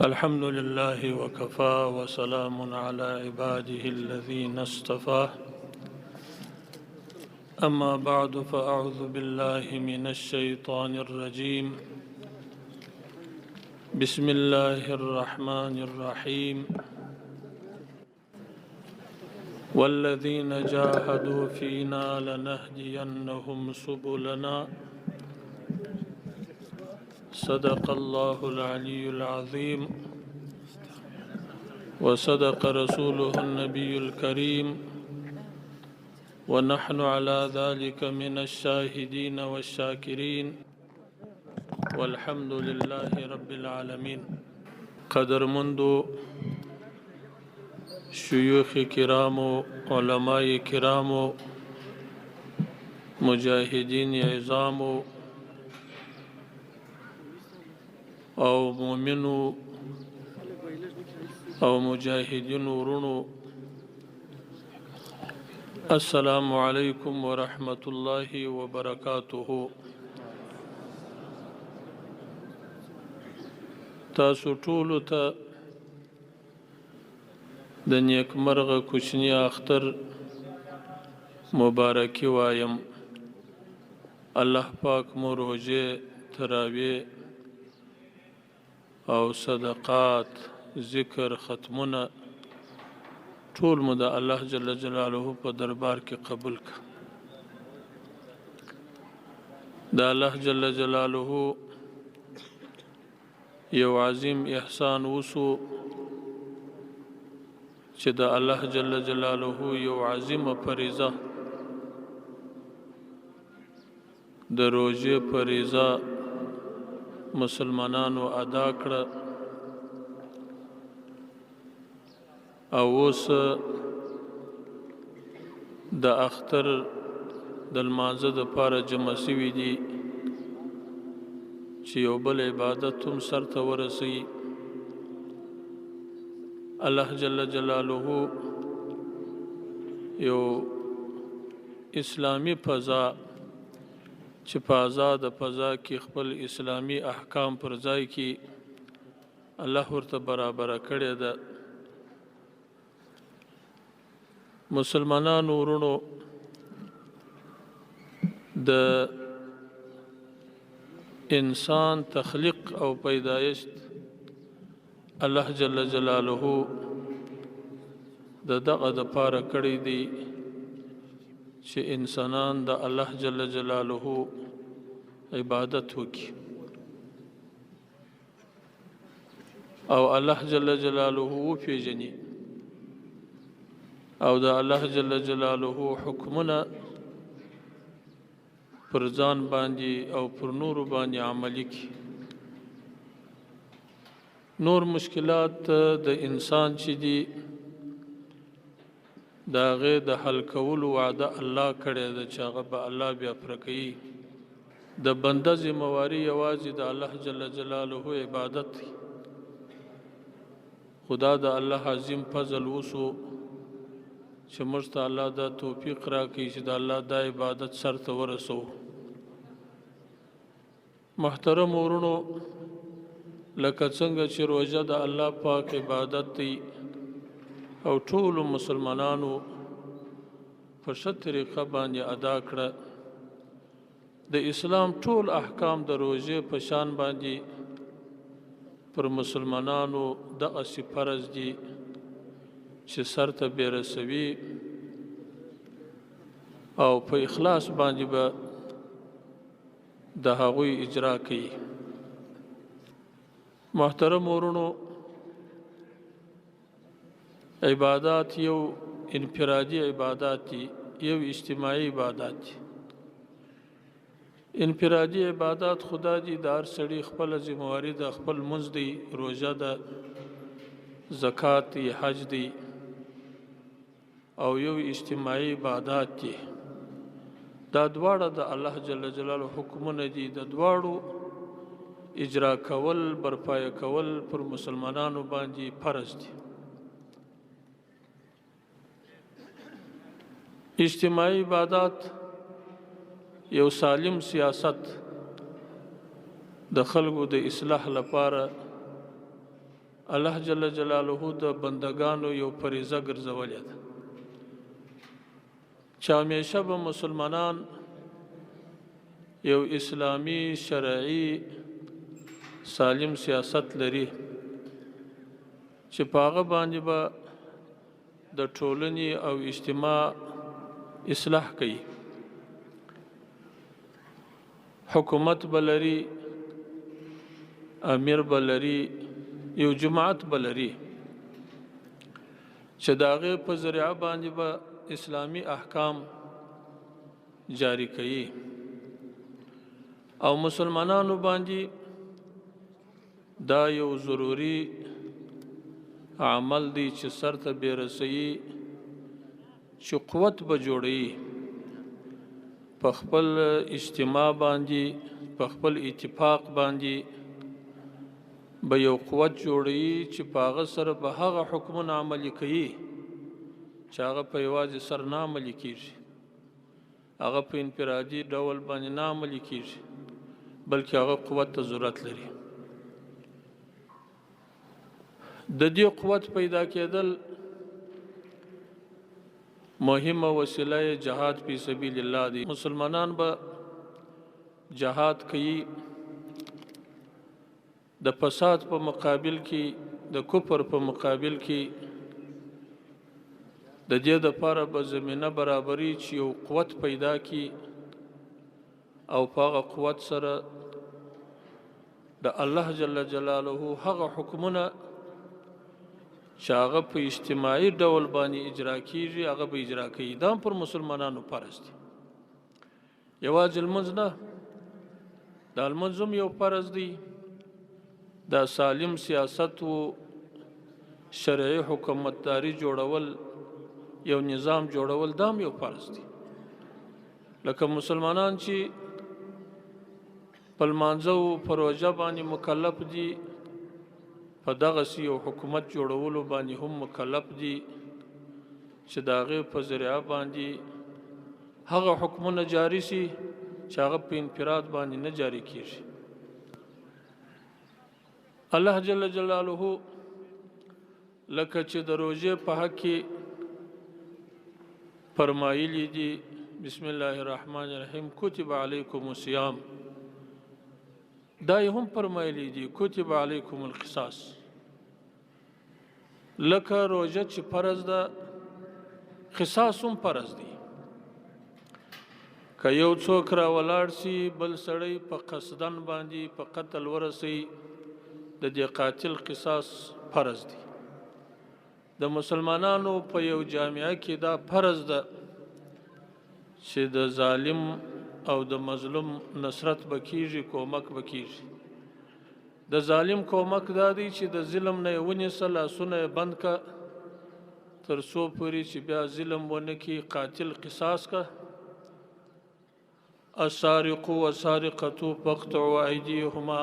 الحمد لله وكفى وسلام على عباده الذين اصطفى. أما بعد، فأعوذ بالله من الشيطان الرجيم. بسم الله الرحمن الرحيم. والذين جاهدوا فينا لنهدينهم سبلنا. صدق الله العلي العظيم وصدق رسوله النبي الكريم، ونحن على ذلك من الشاهدين والشاكرين، والحمد لله رب العالمين. قدرمندو شيوخ کرامو، علماء کرامو، مجاهدین عظامو او مؤمنو او مجاهدین ورونو، السلام علیکم ورحمة الله وبرکاته. تاسو ټولو ته د نیکمرغه کوچني اختر مبارکي وایم. الله پاک مو روژې، تراویح او صدقات، ذکر، ختمونه ټول مو د الله جل جلاله په دربار کې قبول کړه. د الله جل جلاله یو عظیم احسان وسو چې د الله جل جلاله یو عظیمه فریضه، د روژې فریضه مسلمانانو ادا کړه او اوس د اختر د لمانځه دپاره جمع سوي دي چې یو بل عبادت هم سرته ورسوي. الله جل جلاله یو اسلامي فضا چې په آزاده فضا کې خپل اسلامي احکام پر ځای کې الله ورته برابره کړې ده. مسلمانانو وروڼو، د انسان تخلیق او پیدایښت الله جل جلاله د دغه دپاره کړی دی چې انسانان د الله جل جلاله عبادت وکړي او الله جل جلاله وپېژني او د الله جل جلاله حکمونه پر ځان باندې او پر نورو باندې عملي کړي. نور مشکلات د انسان چې دي د هغې د حل کولو وعده الله کړې ده چې هغه به الله بیا پوره کوي. د بنده ذمهواري یوازې د الله جل جلاله عبادت دی. خدا د الله عظیم فضل وسو چې موږ ته الله دا توفیق راکړي چې د الله دا عبادت سرته ورسوو. محترم ورونو، لکه څنګه چې روژه د الله پاک عبادت دی او ټولو مسلمانانو په ښه طریقه باندې ادا کړه، د اسلام ټول احکام د روژې په شان باندې پر مسلمانانو دغسې فرض دي چې سر ته بې رسوي او په اخلاص باندې به د هغوی اجرا کوي. محترم ورونو، عبادات یو انفرادي عبادات دي، یو اجتماعي عبادات دي. انفرادي عبادات خدا دي د هر سړي خپله ذمهواري ده، خپل لمونځ دی، روژه ده، زکات دی، حج دی، او یو اجتماعي عبادات دي. دا دواړه د الله جل جلاله حکمونه دي. د دواړو اجرا کول، برپایه کول پر مسلمانانو باندې فرض دي. اجتماعي عبادات یو سالم سیاست د خلکو د اصلاح لپاره الله جل جلاله د بندگانو یو فریضه ګرځولې ده چې همیشه به مسلمانان یو اسلامي شرعي سالم سیاست لري چې په هغه باندې به د ټولنې او اجتماع اصلاح کوي. حکومت به لري، امیر به لري، یو جماعت به لري چې د هغې په ذریعه باندې به اسلامي احکام جاری کوي او مسلمانانو باندې دا یو ضروري عمل دی چې سر ته به رسوي، چې قوت به جوړوي په خپل اجتماع باندې، په خپل اتفاق باندې به یو قوت جوړوي چې په هغه سره به هغه حکمونه عملي کوي چې هغه په یوازې سر نه عملي کېږي، هغه په انفرادي ډول باندې نه عملي کېږي، بلکې هغه قوت ته ضرورت لري. د دې قوت پیدا کېدل مهمه وسیله یې جهاد فی سبیل الله دی. مسلمانان به جهاد کوي د فساد په مقابل کې، د کفر په مقابل کې. د دې دپاره به زمینه برابري چې یو قوت پیدا کړي او په هغه قوت سره د الله جل جلاله هغه حکمونه چې هغه په اجتماعي ډول باندې اجرا کیږي هغه به اجرا کوي. دا هم پر مسلمانانو فرض دی، یوازې لمونځ نه، دا لمونځ هم یو فرض دی. دا سالم سیاست و شرعي حکومتداري جوړول، یو نظام جوړول، دا هم یو فرض دی. لکه مسلمانان چې په لمانځه او په روژه باندې مکلف دي، په دغسې یو حکومت جوړولو باندې هم مکلف دي چې د هغې په ذریعه باندې هغه حکمونه جاري سي چې هغه په انفراد باندې نه جاري کیږي. الله جل جلاله لکه چې د روژې په حق کې فرمایلی دي، بسم الله الرحمن الرحیم، کتب علیکم الصیام، دا یې هم فرمایلی دي، کتب علیکم القصاص. لکه روژه چې فرض ده، قصاص هم فرض دی. که یو څوک را ولاړ سي بل سړی په قصدن باندې په قتل ورسي، د دې قاتل قصاص فرض دی. د مسلمانانو په یو جامعه کې دا فرض ده چې د ظالم او د مظلوم نصرت به کیږي، کومک به کیږي. د ظالم کومک دا دی چې د ظلم نه یې ونیسه، لاسونه یې بند که، تر څو پورې چې بیا ظلم ونه کړي، قاتل قصاص که. السارق والسارقة فاقطعوا أيديهما،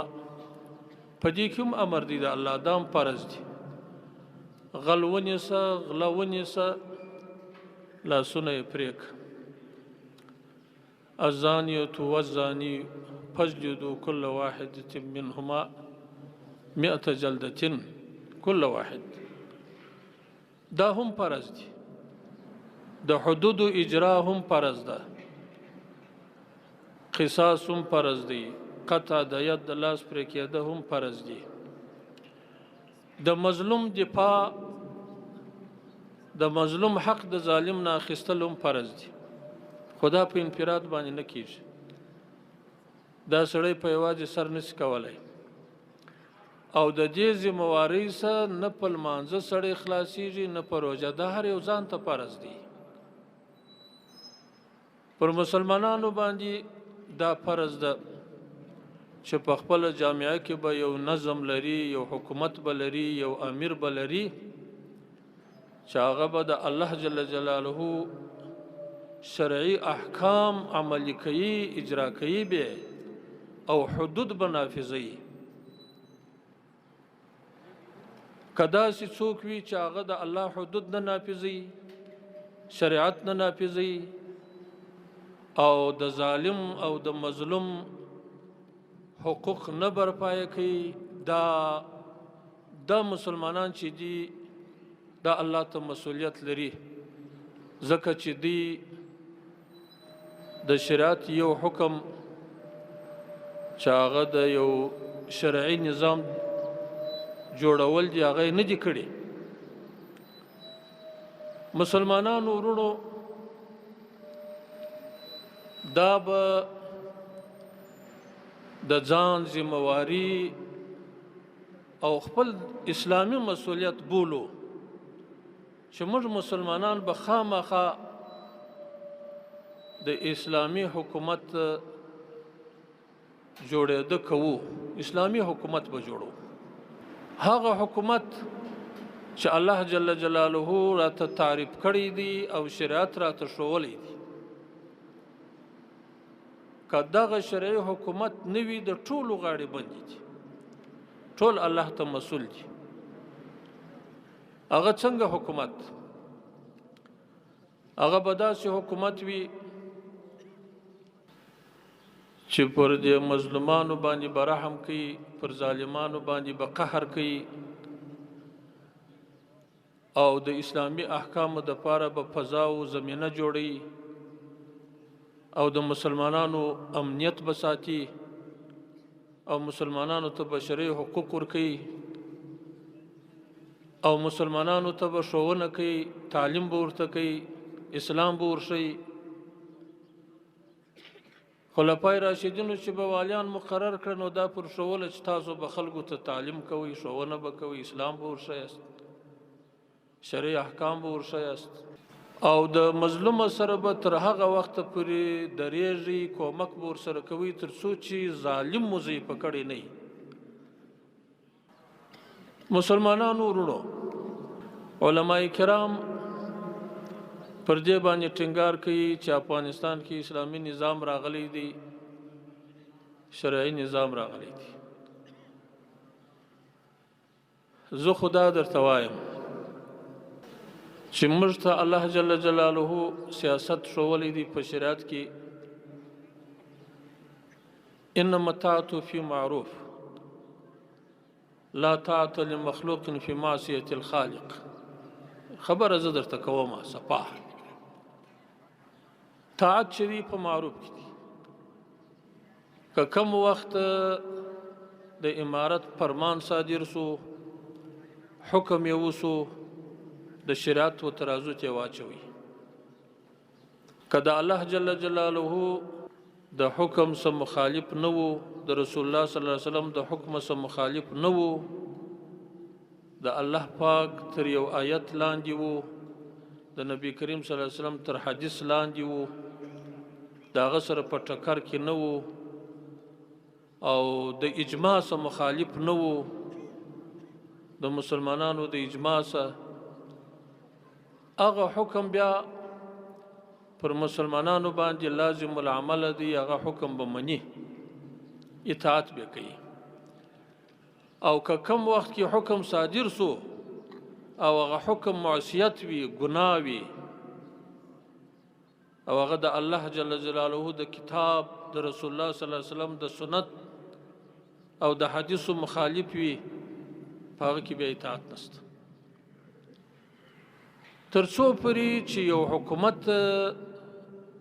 په دې کې هم امر دی د الله، دا هم فرض دی. غل ونیسه، غله ونیسه، لاسونه یې پرې کړه. الزانية والزاني فاجلدوا كل واحدة منهما 100 جلدة كل واحد، دا هم فرض دي. د حدود اجرا هم فرض ده، قصاص هم فرض دی، قطع د ید د لاس پرې کېده هم فرض دي. د مظلوم دفاع، د مظلوم حق د ظالم نه اخیستل هم فرض دي، خو دا په انفراد باندې نه کیږي. دا سړی په یوازې سر نشي کولی او د دې ذمهوارۍ سره نه په لمانځه سړی خلاصیږي نه په روژه. دا هر یو ځان ته فرض دی. پر مسلمانانو باندې دا فرض ده چې په خپله جامعه کې به یو نظم لري، یو حکومت به لري، یو امیر به لري چې هغه به د الله جل جلاله شرعي احکام عملي کوي، اجرا کوي به او حدود به نافذوي. که داسې څوک وي چې هغه د الله حدود نه نافذوي، شریعت نه نافذوي او د ظالم او د مظلوم حقوق نه برپایه کوي، دا دا مسلمانان چې دي دا الله ته مسؤلیت لري، ځکه چې دی د شریعت یو حکم چې هغه د یو شرعي نظام جوړول دي هغه یې نه دي کړي. مسلمانانو وروڼو، دا به د ځان ذمهواري او خپل اسلامي مسؤلیت بولو چې موږ مسلمانان به خامخا د اسلامي حکومت جوړېده کوو، اسلامي حکومت به جوړو، هغه حکومت چې الله جل جلاله راته تعریف کړی دی او شریعت راته ښوولی دی. که دغه شرعي حکومت نه وي د ټولو غاړې بندې دي، ټول الله ته مسؤل دي. هغه څنګه حکومت؟ هغه به داسې حکومت وي چې پر دې مظلومانو باندې به رحم کوي، پر ظالمانو باندې به قهر کوي، او د اسلامي احکامو دپاره به فضا او زمینه جوړوي، او د مسلمانانو امنیت به ساتي، او مسلمانانو ته بشري حقوق ورکوي، او مسلمانانو ته به ښوونه کوي، تعلیم به ورته کوي، اسلام به ورښيي. خلفای راشدینو چې به والیان مقرر کړل نو دا پر ښووله چې تاسو به خلکو ته تعلیم کوئ، ښوونه به کوئ، اسلام به ورښیاست، شرعي احکام به ورښیاست، او د مظلوم سره به تر هغه وخته پورې درېږي، کومک به ورسره کوي تر څو چې ظالم مو ضعیفه کړی نه وي. مسلمانانو وروڼو، علما کرام پر دې باندې ټینګار کوي چې افغانستان کې اسلامي نظام راغلی دی، شرعي نظام راغلی دی. زه خو دا درته وایم چې موږ ته الله جل جلاله سیاست ښوولی دی په شریعت کې، انما الطاعة فی معروف لا طاعة لمخلوق فی معصیة الخالق. خبره زه درته کومه صفا، طاعت چې دی په معروف کې دی. که کم وخت د امارت فرمان صادر سو، حکم یې وسو، د شریعت و ترازو ته واچوي. که د الله جل جلاله د حکم سره مخالف نه وو، د رسول الله صلی الله علیه وسلم د حکم سره مخالف نه وو، د الله پاک تر یو آیت لاندې وو، د نبی کریم صلی الله علیه وسلم تر حدیث لاندې وو، د هغه سره په ټکر کې نه وو، او د اجماع سره مخالف نه وو، د مسلمانانو د اجماع سره، هغه حکم بیا پر مسلمانانو باندې لازم العمل دی، هغه حکم به مني، اطاعت به کوي. او که کم وخت کې حکم صادر سو او هغه حکم معصیت وي، ګناه وي، او هغه د الله جل جلاله د کتاب، د رسول الله صلی الله علیه وسلم د سنت او د حدیثو مخالف وي، په هغه کې بیا اطاعت نشته. تر څو پورې چې یو حکومت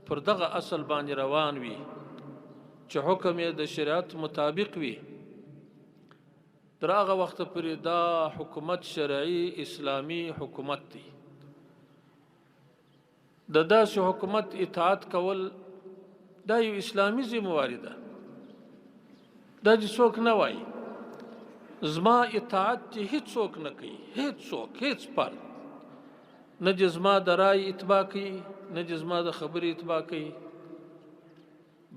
پر دغه اصل باندې روان وي چې حکم یې د شریعت مطابق وي، تر هغه وخته پورې دا حکومت شرعي اسلامي حکومت دی. د داسې حکومت اطاعت کول دا یو اسلامي ذمهواري ده. دا چې څوک نه وایي زما اطاعت چې هیڅوک نه کوي، هیڅوک، هیڅ فرد نه دې زما د رای اتباع کوي، نه دې زما د خبرې اتباع کوي،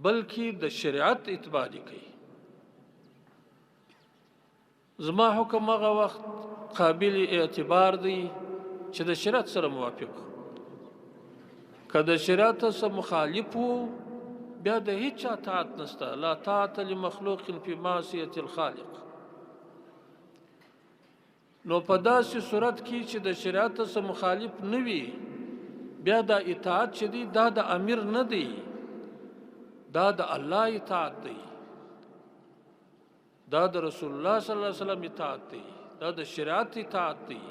بلکې د شریعت اتباع دې کوي. زما حکم هغه وخت قابل اعتبار دی چې د شریعت سره موافق، که د شریعت سره مخالف وو بیا د هیچا طاعت نشته. لا طاعت لمخلوق فی معصیة الخالق. نو په داسې صورت کې چې د شریعت سره مخالف نه وي، بیا دا اطاعت چې دی دا د امیر نه دی، دا د الله اطاعت دی، دا د رسول الله صلی الله علیه وسلم اطاعت دی، دا د شریعت اطاعت دی،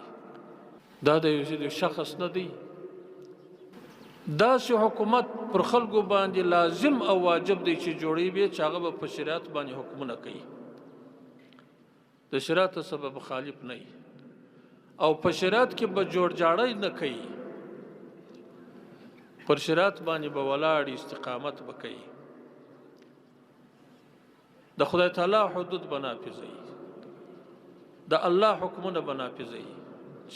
دا د یو شخص نه دی. داسې حکومت پر خلکو باندې لازم او واجب دی چې جوړوي به، چې هغه به په شریعت باندې حکمونه کوي، د شریعت سره به مخالف نه وي او په شریعت کې به جوړجاړی نه کوي، پر شریعت باندې به ولاړ استقامت به کوي، د خدای تعالی حدود به نافذوي، د الله حکمونه به نافذوي،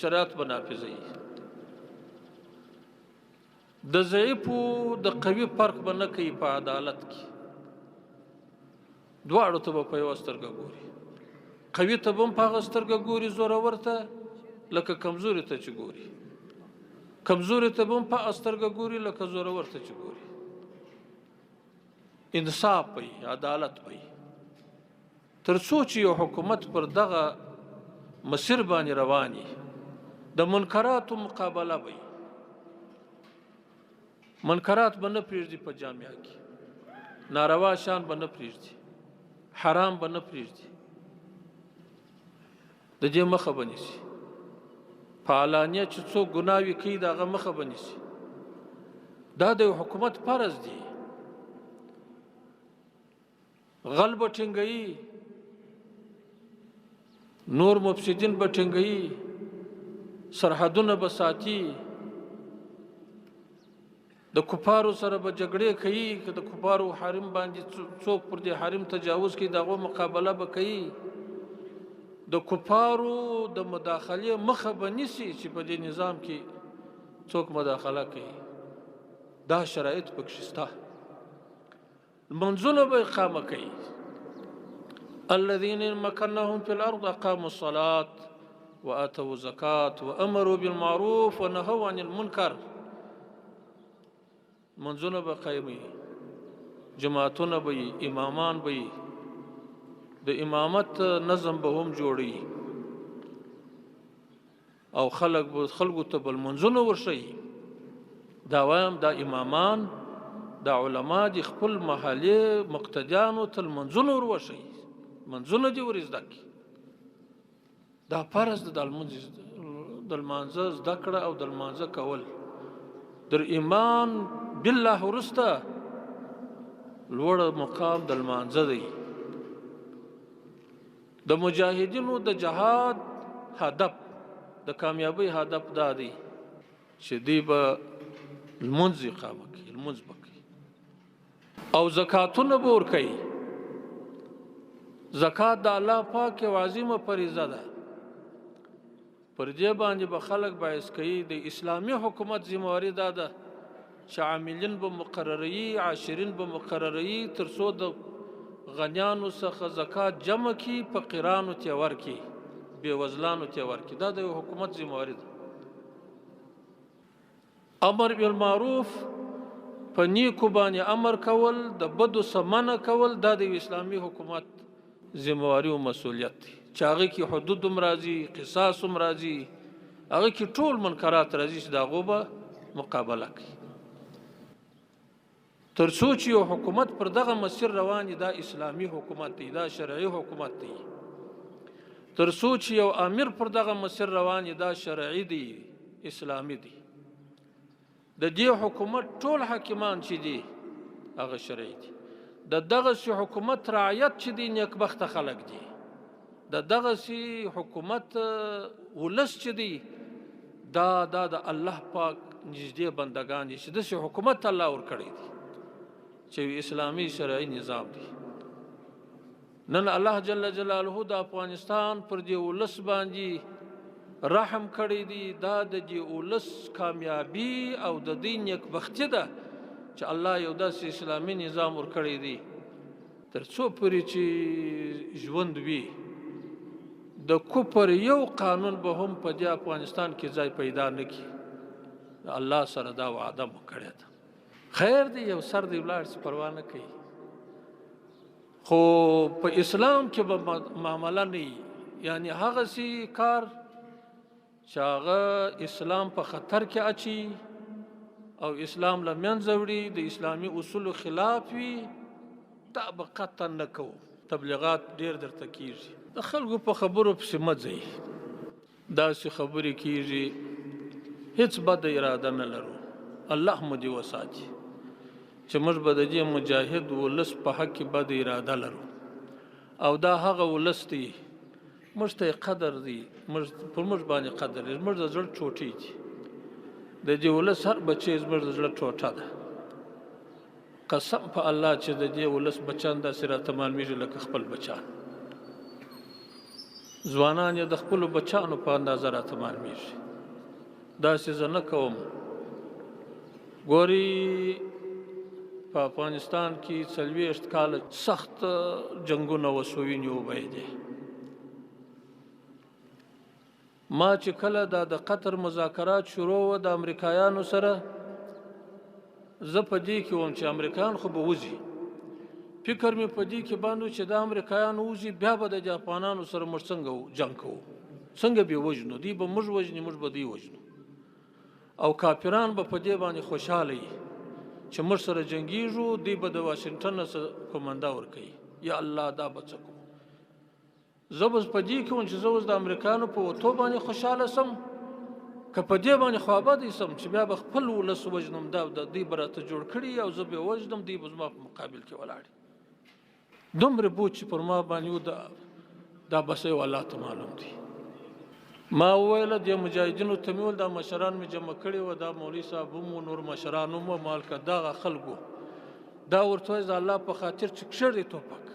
شریعت به نافذوي، د ضعیفو د قوي فرق به نه کوي په عدالت کې، دواړو ته به په یوه سترګه ګوري، قوي ته به هم په هغه سترګه ګوري زورور ته لکه کمزوري ته چې ګوري، کمزوري ته به هم په هغه سترګه ګوري لکه زورور ته چې ګوري. انصاف به وي، عدالت به وي. تر څو چې یو حکومت پر دغه مسیر باندې روان وي، د منکراتو مقابله به وي، منکرات به نه پرېږدي په جامعه کې، ناروا شان به نه پرېږدي، حرام به نه پرېږدي، د دې مخه به نیسي. په علانیه چې څوک ګناوې کوي د هغه مخه به نیسي. دا د یو حکومت فرض دی. غل به ټینګوي، نور مفسدین به ټینګوي، سرحدونه به ساتي، د کفارو سره به جګړې کوي، که د کفارو حرم باندې څوک پر دې حرم تجاوز کوي د هغو مقابله به کوي، د کفارو د مداخلې مخه به نیسي چې په دې نظام کې څوک مداخله کوي. دا شرایط پکښې شته. لمونځونه به اقامه کوي. الذين مكناهم في الأرض أقاموا الصلاة وآتوا الزكاة وأمروا بالمعروف ونهوا عن المنكر. لمونځونه به قایموي، جماعتونه به وي، امامان به وي، د امامت نظم به هم جوړوي او خلک به خلکو ته به لمونځونه ورښيي. دا وایم دا امامان دا علما دې خپل محلې مقتدیانو ته لمونځونه ور وښيي، لمونځونه دې ور زده کړي. دا فرض ده د لمانځه زده کړه او د لمانځه کول. در ایمان بالله وروسته لوړ مقام د لمانځه دی. د مجاهدینو د جهاد هدف، د کامیابۍ هدف دا دی چې دوی به لمونځ اقامه کوي، لمونځ به کوي او زکاتونه به ورکوي. زکات د الله پاک یو عظیمه فریضه ده. پر دې باندې به خلک باعث کوي. د اسلامي حکومت ذمهواري دا ده چې عاملین به مقرروي، عاشرین به مقرروي، تر څو د غنیانو څخه زکات جمع کړي، فقیرانو ته ورکړي، بېوزلانو ته ورکړي. دا د یو حکومت ذمهواري ده. امر بالمعروف، په نیکو باندې امر کول، د بدو څخه منع کول، دا د یو اسلامي حکومت ذمهواري او مسؤلیت دی چې هغه کې حدود هم راځي، قصاص هم راځي، هغه کې ټول منکرات راځي چې د هغو به مقابله کوي. تر څو چې یو حکومت پر دغه مسیر روان دی، دا اسلامي حکومت دی، دا شرعي حکومت دی. تر څو چې یو امیر پر دغه مسیر روان دی، دا شرعي دی، اسلامي دی. د دې حکومت ټول حاکمان چې دي هغه شرعي دي. د دغسې حکومت رعیت چې دی نیکبخته خلک دي. د دغسې حکومت ولس چې دی دا دا د الله پاک نږدې بندګان دي چې داسې حکومت الله ورکړی دی چې اسلامي شرعي نظام دی. نن الله جل جلاله د افغانستان پر دې ولس باندې رحم کړی دی. دا د دې ولس کامیابي او د دې نیکبختي ده چې الله یو داسې اسلامي نظام ورکړی دی تر څو پورې چې ژوند وي د کفر یو قانون به هم په دې افغانستان کې ځای پیدا نه کړي. الله سره دا وعده مو کړې ده. خیر دی، یو سر دی ولاړ شي، پروا نه کوي، خو په اسلام کې به معامله نه وي. یعنې هغسې کار چې هغه اسلام په خطر کې اچي او اسلام له منځه وړي، د اسلامي اصولو خلاف وي، دا به قطعا نه کوو. تبلیغات ډېر درته کېږي. د خلکو په خبرو پسې مه ځئ، داسې خبرې کیږي، هیڅ بده اراده نه لرو. الله مو دې وساتي چې موږ به د دې مجاهد ولس په حق کې بده اراده لرو، او دا هغه ولس دی موږ ته یې قدر دی، موږ پر موږ باندې قدر دی، زموږ د زړه ټوټې دي. د دې ولس هر بچی زموږ د زړه ټوټه ده. قسم په الله چې د دې ولس بچیان داسې راته معلومیږي لکه خپل بچیان. ځوانان یې د خپلو بچیانو په اندازه راته معلومیږي. داسې زه نه کوم. ګوري په افغانستان کې 40 کاله سخت جنګونه وسو، وینې وبهېدې. ما چې کله دا د قطر مذاکرات شروع وه د امریکایانو سره، زه په دې کې وم چې امریکایان خو به وځي. فکر مې په دې کې باندې چې دا امریکایان وځي، بیا به د دې افغانانو سره موږ څنګه جنګ کوو، څنګه به یې وژنو، دوی به موږ وژني، موږ به دوی وژنو، او کافران به په دې باندې خوشحاله وي چې موږ سره جنګیږو، دوی به د واشنګټن نه څه کومنده ورکوي. یا الله دا به څه کوو. زه اوس په دې کې وم چې زه اوس د امریکایانو په وتو باندې خوشحاله سم، که په دې باندې خوابدی سم چې بیا به خپل ولس وژنم، دا د دوی به راته جوړ کړي او زه به یې وژنم، دوی به زما په مقابل کې ولاړ وي. دومره بوج چې پر ما باندې و، دا بس یو الله ته معلوم دی. ما وویل دې مجاهدینو ته مې وویل، دا مشران مې جمع کړي وه، دا مولوي صاحب هم و، نور مشران هم وه، ما ویل که دغه خلکو دا ورته وایي د الله په خاطر چې کښېږدئ توپک،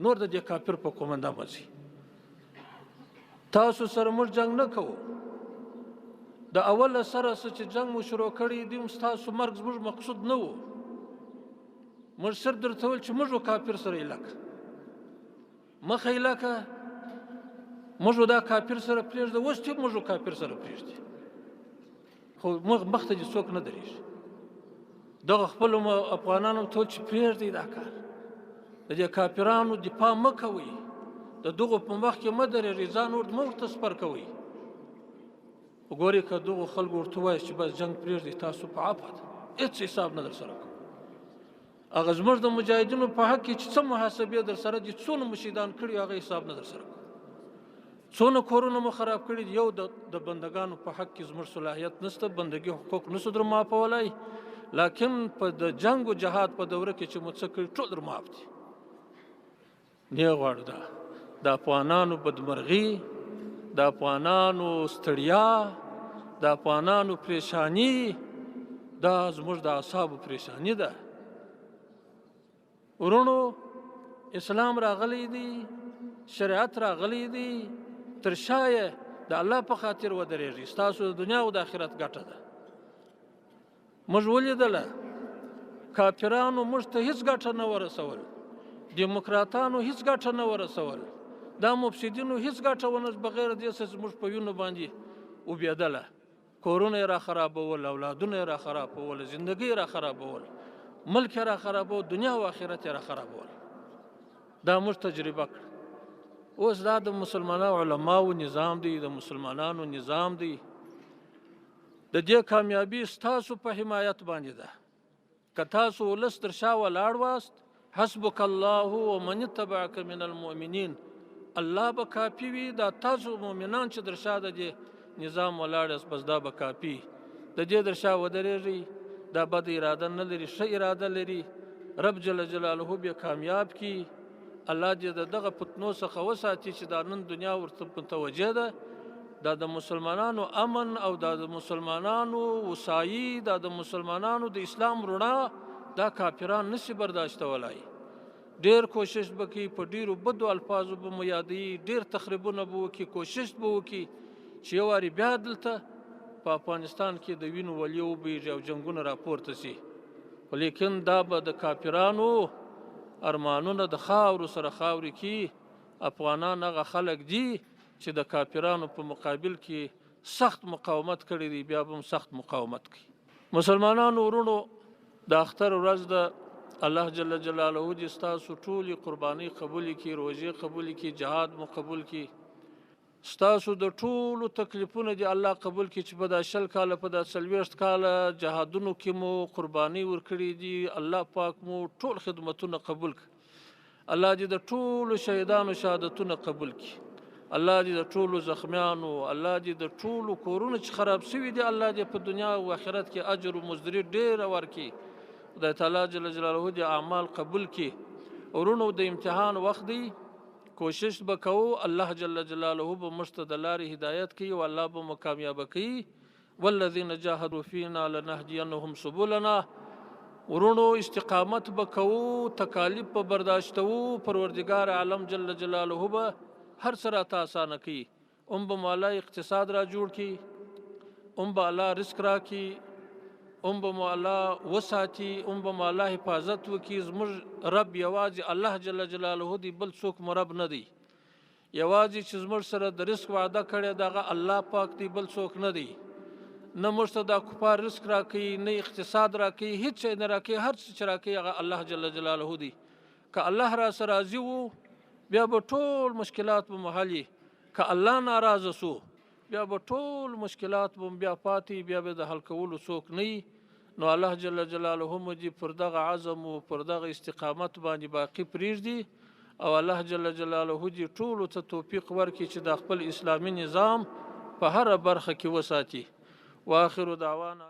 نور د دې کافر په کومنده مه ځئ، تاسو سره موږ جنګ نه کوو. د اوله سره څه چې جنګ مو شروع کړی دی، هم ستاسو مرګ زموږ مقصود نه و. موږ صرف درته ویل چې موږ و کافر سره ایله کړه، مخه ایله کړه، موږ دا کافر سره پرېږده، اوس چې موږ و کافر سره پرېږدي، خو موږ مخته دې څوک نه درېږي. دغه خپلو افغانانو ته ویل چې پرېږدئ دا کار، د دې کافرانو دفاع مه کوئ، د دغو په مخ کې مه درېږئ، ځان مه ورته سپر کوئ. وګورئ که دغو خلکو ورته ووایي چې بس جنګ پرېږدئ، تاسو په عفو ده، هېڅ حساب نه در سره کوو. هغه زموږ د مجاهدینو په حق کې چې څه محاسبې در سره دي، څونه مو شهیدان کړي، هغه حساب نه در سره کوو، څونه کورونه مو خراب کړي دي. یو د بندګانو په حق کې زموږ صلاحیت نشته، بندګي حقوق نشو در معافولی، لکن په د جنګ و جهاد په دوره کې چې مو څه کړي ټول در معاف دي. نه غواړو دا د افغانانو بدمرغي، د افغانانو ستړیا، د افغانانو پریشانی، دا زموږ د اعصابو پریشانی ده. وروڼو، اسلام راغلی دی، شریعت راغلی دی، تر شا یې د الله په خاطر ودرېږي، ستاسو د دنیا او د آخرت ګټه ده. موږ ولیدله کافرانو موږ ته هیڅ ګټه نه ورسول، دیموکراتانو هیڅ ګټه نه ورسول، دا مفسدینو هیڅ ګټه ونه، بغیر دې څه زموږ په وینو باندې وبېدله، کورونه یې را خرابول، اولادونه یې را خرابول، زندګۍ یې را خرابول، ملک یې را خرابول، دنیا او آخرت یې را خرابول. دا موږ تجربه کړه. اوس دا د مسلمانانو علماو نظام دی، د مسلمانانو نظام دی. د دې کامیابي ستاسو په حمایت باندې ده. که تاسو ولس تر شا ولاړ واست، حسبک الله ومن اتبعک من المؤمنین، الله به کافي وي. دا تاسو مؤمنان چې در شا د دې نظام ولاړ یاست، بس دا به کافي. د دې در شا ودرېږئ، دا بد اراده نه لري، ښه اراده لري. رب جل جلاله به کامیاب کړي. الله دې د دغه فتنو څخه وساتي چې دا نن دنیا ورته متوجه ده. دا د مسلمانانو امن او دا د مسلمانانو وسایي، دا د مسلمانانو د اسلام رڼا، دا کافران نشي برداشتولای. ډېر کوشش به کوي، په ډېرو بدو الفاظو به مو یادوي، ډېر تخریبونه به وکړي، کوشش به وکړي چې یو وارې بیا دلته په افغانستان کې د وینو ولې وبهېږي او جنګونه راپورته شي. خو لیکن دا به د کافرانو ارمانونه د خاورو سره خاورې کړي. افغانان هغه خلک دي چې د کافرانو په مقابل کې سخت مقاومت کړی دی، بیا به هم سخت مقاومت کوي. مسلمانانو وروڼو، د اختر ورځ ده. الله جل جلاله دې ستاسو ټولې قربانۍ قبولې کړي، روژې قبولې کړي، جهاد مو قبول کړي، ستاسو د ټولو تکلیفونه دې الله قبول کړي چې په دا 20 کاله، په دا 40 کاله جهادونو کې مو قربانۍ ورکړي دي. الله پاک مو ټول خدمتونه قبول کړي. الله دې د ټولو شهیدانو شهادتونه قبول کړي. الله دې د ټولو زخمیانو، الله دې د ټولو کورونو چې خراب شوي دي، الله دې په دنیا او آخرت کې اجر او مزدوري ډېره ورکړي. خدای تعالی جل جلاله دې اعمال قبول کړي. ورونو د امتحان وخت دی، کوشش به کوو، الله جل جلاله به موږ ته د لارې هدایت کوي او الله به مو کامیابه کوي. والذین جاهدوا فینا لنهدینهم سبلنا. ورونو استقامت به کوو، تکالیف به برداشتوو، پروردګار عالم جل جلاله به هر څه راته اسانه کوي. هم به مو الله اقتصاد را جوړ کړي، هم به الله رزق راکړي، هم به مو الله وساتي، هم به مو الله حفاظت وکړي. زموږ رب یوازې الله جل جلاله دی، بل څوک مو رب نه دی. یوازې چې زموږ سره د رزق وعده کړې دغه الله پاک دی، بل څوک نه دی. نه موږ ته دا کفار رزق راکوي، نه اقتصاد راکوي، هیڅ شی نه راکوي. هر څه چې راکوي هغه الله جل جلاله دی. که الله را سره راضي وو بیا به ټول مشکلات به مو حل، که الله ناراضه سو بیا به ټول مشکلات به بیا پاتې، بیا به د حل کولو څوک نه وي. نو الله جل جلاله مو دې پر دغه عزم او پر دغه استقامت باندې باقي پرېږدي او الله جل جلاله دې ټولو ته توفیق ورکړي چې د خپل اسلامي نظام په هره برخه کې وساتي. واخر دعوانا.